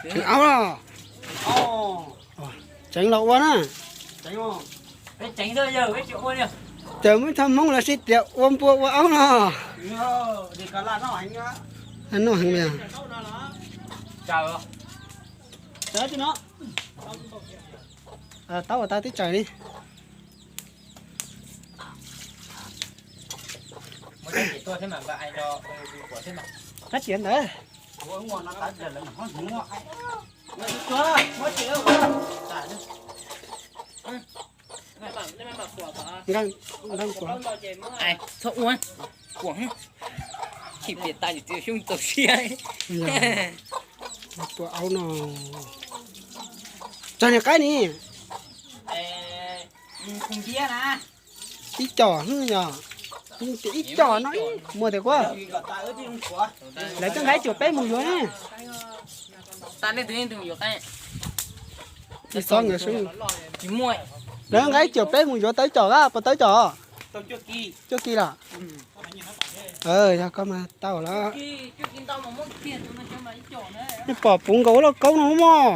Tseev aub los? Tseev los ua na. Ces muab thaj Hmoob lossis tias ua npua ua aub no. Noj heev li. Taub tau tib tsaws li. Tab tias ntawd. Txhob ua, kuam, chim piam tas yus txiv xyoob txaus siab. Tua aub no. Txog niag qaib ni. Ib co, ib co no, muag tias kuv. Lawv coj nqaib cuam peb mus yuav ne. Tsis txhob nkawd sub. Lawv nqaib cuam peb mus yuav tawb com, puas tawb com? Cuaj kis los? Yog koj mas tau lawm. Nej pom puv nkaus ua lauj kaub no mog.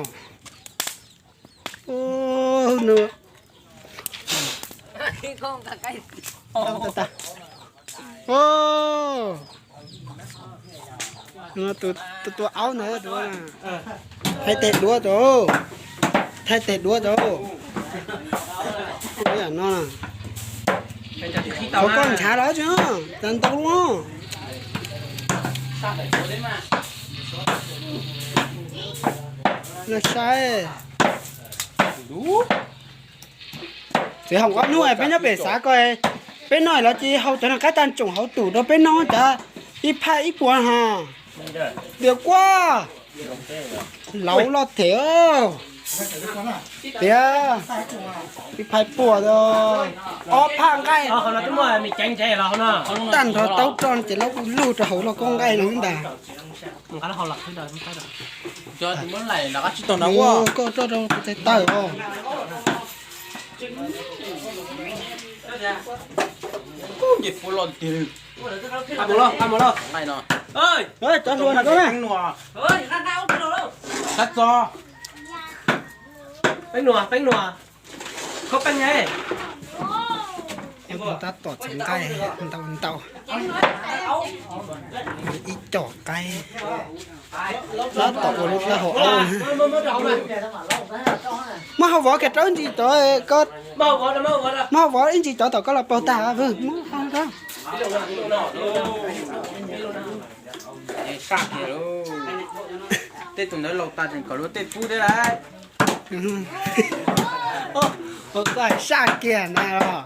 Tus tua aub ntawd, thaij teg duab rau, thaij teg duab rau. No, qhov koj ntshav los tsis, tas ntau lub. Saib, txiv hoom ob hnub peb nyob pem xav ko, peb noj los ces haus cov niag qaib tag tsoom hauv tus rau peb noj, cas ib phaj ib puas ha. Tias kuaj, laus loj them. Tias ib phaj puas, ob phaj nqaij, tag nrho taub roj ces lawv lug rau hauv lauj kaub nqaij no ntag. Koj roj rau kuv tes taw os. Cov hluas na koj na. Tab tom, tab tom txog nqaij ntau ntau. Ib co qaib. Tab tom ua lub taub hau aub. Muab hau vov kiag rau ib ntsis cov, muab hau vov ib ntsis cov tom koj los paug tag. Muab hau rau. Tej tus ntawd laus tas tseem kom luag tej pub thiab lauj. Saj kiag na los.